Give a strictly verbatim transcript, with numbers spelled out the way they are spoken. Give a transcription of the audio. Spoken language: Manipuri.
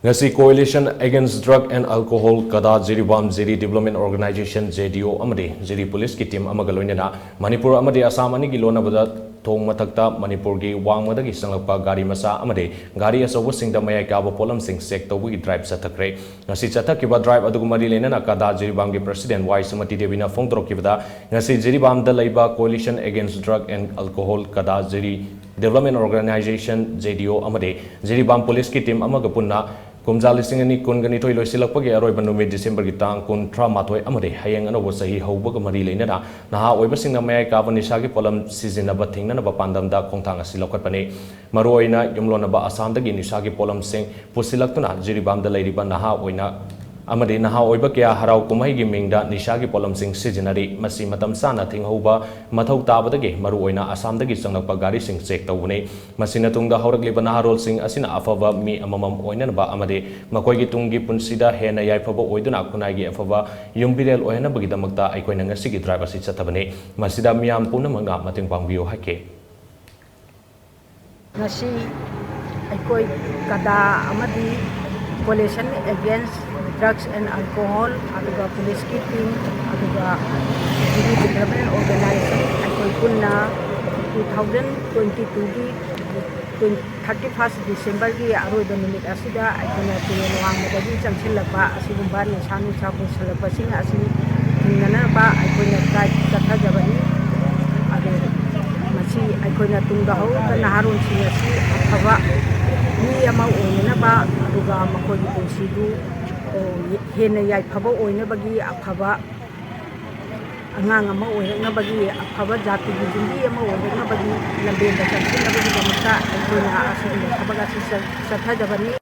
ꯉꯁꯤ Coalition Against Drug and Alcohol, ꯀꯗꯥ, ꯖꯤꯔꯤꯕꯥꯝ, ꯖꯤꯔꯤ Development Organization, JDO, ꯑꯃꯗꯤ ꯖꯤꯔꯤ ꯄꯨꯂꯤꯁꯀꯤ ꯇꯤꯝ ꯑꯃꯒ ꯂꯣꯏꯅꯅ ꯃꯅꯤꯄꯨꯔ ꯑꯃꯗꯤ ꯑꯁꯥꯝ ꯑꯅꯤꯒꯤ ꯂꯣꯟꯅꯕꯗ ꯊꯣꯡ ꯃꯊꯛꯇ ꯃꯅꯤꯄꯨꯔꯒꯤ ꯋꯥꯡꯃꯗꯒꯤ ꯆꯪꯂꯛꯄ ꯒꯥꯔꯤ ꯃꯆꯥ ꯑꯃꯗꯤ ꯒꯥꯔꯤ ꯑꯆꯧꯕꯁꯤꯡꯗ ꯃꯌꯥꯏ ꯀꯥꯕ ꯄꯣꯠꯂꯝꯁꯤꯡ ꯆꯦꯛ ꯇꯧꯕꯒꯤ ꯗ꯭ꯔꯥꯏꯚ ꯆꯠꯊꯈ꯭ꯔꯦ꯫ ꯉꯁꯤ ꯆꯠꯊꯈꯤꯕ ꯗ꯭ꯔꯥꯏꯚ ꯑꯗꯨꯒ ꯃꯔꯤ ꯂꯩꯅꯅ ꯀꯗꯥ ꯖꯤꯔꯤꯕꯥꯝꯒꯤ ꯄ꯭ꯔꯁꯤꯗꯦꯟ ꯋꯥꯏ ꯁꯨꯃꯇꯤ ꯗꯦꯕꯤꯅ ꯐꯣꯡꯗꯣꯔꯛꯈꯤꯕꯗ, ꯉꯁꯤ ꯖꯤꯔꯤꯕꯥꯝꯗ ꯂꯩꯕ Coalition Against Drug and Alcohol, ꯀꯗꯥ, ꯖꯤꯔꯤ Development Organization, JDO, ꯑꯃꯗꯤ ꯖꯤꯔꯤꯕꯥꯝ ꯄꯨꯂꯤꯁꯀꯤ ꯇꯤꯝ ꯑꯃꯒ ꯄꯨꯟꯅ ꯀꯨꯝꯖꯥ ꯂꯤꯁꯤꯡ ꯑꯅꯤ ꯀꯨꯟꯒ ꯅꯤꯊꯣꯏ ꯂꯣꯏꯁꯤꯜꯂꯛꯄꯒꯤ ꯑꯔꯣꯏꯕ ꯅꯨꯃꯤꯠ ꯗꯤꯁꯦꯝꯕꯔꯒꯤ ꯇꯥꯡ ꯀꯨꯟꯊ꯭ꯔꯥ ꯃꯥꯊꯣꯏ ꯑꯃꯗꯤ ꯍꯌꯦꯡ ꯑꯅꯧꯕ ꯆꯍꯤ ꯍꯧꯕꯒ ꯃꯔꯤ ꯂꯩꯅꯅ ꯅꯍꯥ ꯑꯣꯏꯕꯁꯤꯡꯅ ꯃꯌꯥꯏ ꯀꯥꯕ ꯅꯤꯁꯥꯒꯤ ꯄꯣꯠꯂꯝ ꯁꯤꯖꯤꯟꯅꯕ ꯊꯤꯡꯅꯅꯕ ꯄꯥꯟꯗꯝꯗ ꯈꯣꯡꯊꯥꯡ ꯑꯁꯤ ꯂꯧꯈꯠꯄꯅꯤ꯫ ꯃꯔꯨꯑꯣꯏꯅ ꯌꯨꯝꯂꯣꯟꯅꯕ ꯑꯁꯥꯝꯗꯒꯤ ꯅꯤꯁꯥꯒꯤ ꯄꯣꯠꯂꯝꯁꯤꯡ ꯄꯨꯁꯤꯜꯂꯛꯇꯨꯅ ꯖꯤꯔꯤꯕꯥꯝꯗ ꯂꯩꯔꯤꯕ ꯅꯍꯥ ꯑꯣꯏꯅ ꯑꯃꯗꯤ ꯅꯍꯥ ꯑꯣꯏꯕ ꯀꯌꯥ ꯍꯔꯥꯎ ꯀꯨꯝꯍꯩꯒꯤ ꯃꯤꯡꯗ ꯅꯤꯁꯥꯒꯤ ꯄꯣꯠꯂꯝꯁꯤꯡ ꯁꯤꯖꯤꯟꯅꯔꯤ꯫ ꯃꯁꯤ ꯃꯇꯝ ꯆꯥꯅ ꯊꯤꯡꯍꯧꯕ ꯃꯊꯧ ꯇꯥꯕꯗꯒꯤ ꯃꯔꯨꯑꯣꯏꯅ ꯑꯁꯥꯝꯗꯒꯤ ꯆꯪꯂꯛꯄ ꯒꯥꯔꯤꯁꯤꯡ ꯆꯦꯛ ꯇꯧꯕꯅꯤ꯫ ꯃꯁꯤꯅ ꯇꯨꯡꯗ ꯍꯧꯔꯛꯂꯤꯕ ꯅꯍꯥꯔꯣꯜꯁꯤꯡ ꯑꯁꯤꯅ ꯑꯐꯕ ꯃꯤ ꯑꯃꯃꯝ ꯑꯣꯏꯅꯅꯕ ꯑꯃꯗꯤ ꯃꯈꯣꯏꯒꯤ ꯇꯨꯡꯒꯤ ꯄꯨꯟꯁꯤꯗ ꯍꯦꯟꯅ ꯌꯥꯏꯐꯕ ꯑꯣꯏꯗꯨꯅ ꯈꯨꯟꯅꯥꯏꯒꯤ ꯑꯐꯕ ꯌꯨꯝꯕꯤꯔꯦꯜ ꯑꯣꯏꯍꯟꯅꯕꯒꯤꯗꯃꯛꯇ ꯑꯩꯈꯣꯏꯅ ꯉꯁꯤꯒꯤ ꯗ꯭ꯔꯥꯏꯚ ꯑꯁꯤ ꯆꯠꯊꯕꯅꯤ꯫ ꯃꯁꯤꯗ ꯃꯤꯌꯥꯝ ꯄꯨꯝꯅꯃꯛꯅ ꯃꯇꯦꯡ ꯄꯥꯡꯕꯤꯌꯨ ꯍꯥꯏꯈꯤ꯫ ꯉꯁꯤ ꯑꯩꯈꯣꯏ ꯀꯗꯥ ꯑꯃꯗꯤ Coalition Against Drugs and Alcohol, ꯑꯗꯨꯒ ꯄꯨꯂꯤꯁꯀꯤ ꯇꯤꯝ, ꯑꯗꯨꯒ Development Organization, ꯑꯩꯈꯣꯏ ꯄꯨꯟꯅ two thousand twenty twoꯒꯤ thirty first Decemberꯒꯤ ꯑꯔꯣꯏꯕ ꯅꯨꯃꯤꯠ ꯑꯁꯤꯗ ꯑꯩꯈꯣꯏꯅ ꯇꯨꯔꯦꯜ ꯋꯥꯡꯃꯗꯒꯤ ꯆꯪꯁꯤꯜꯂꯛꯄ ꯑꯁꯤꯒꯨꯝꯕ ꯅꯤꯁꯥ ꯅꯨꯡꯁꯥ ꯄꯨꯁꯤꯜꯂꯛꯄꯁꯤꯡ ꯑꯁꯤ ꯊꯤꯡꯅꯅꯕ ꯑꯩꯈꯣꯏꯅ ꯗ꯭ꯔꯥꯏꯚ ꯆꯠꯊꯖꯕꯅꯤ꯫ ꯑꯗꯨ ꯃꯁꯤ ꯑꯩꯈꯣꯏꯅ ꯇꯨꯡꯗ ꯍꯧꯔꯤꯕ ꯅꯍꯥꯔꯣꯜꯁꯤꯡ ꯑꯁꯤ ꯑꯐꯕ ꯃꯤ ꯑꯃ ꯑꯣꯏꯅꯅꯕ, ꯑꯗꯨꯒ ꯃꯈꯣꯏꯒꯤ ꯄꯨꯟꯁꯤꯗꯨ, ꯑꯣ, ꯍꯦꯟꯅ ꯌꯥꯏꯐꯕ ꯑꯣꯏꯅꯕꯒꯤ, ꯑꯐꯕ ꯑꯉꯥꯡ ꯑꯃ ꯑꯣꯏꯔꯛꯅꯕꯒꯤ, ꯑꯐꯕ ꯖꯥꯇꯤꯒꯤ ꯌꯨꯝꯕꯤ ꯑꯃ ꯑꯣꯏꯔꯛꯅꯕꯒꯤ ꯂꯝꯕꯦꯟꯗ ꯆꯪꯁꯤꯟꯅꯕꯒꯤꯗꯃꯛꯇ ꯑꯩꯈꯣꯏꯅ ꯑꯁꯤꯒꯨꯝꯕ ꯊꯕꯛ ꯑꯁꯤ ꯆꯠ-, ꯆꯠꯊꯖꯕꯅꯤ꯫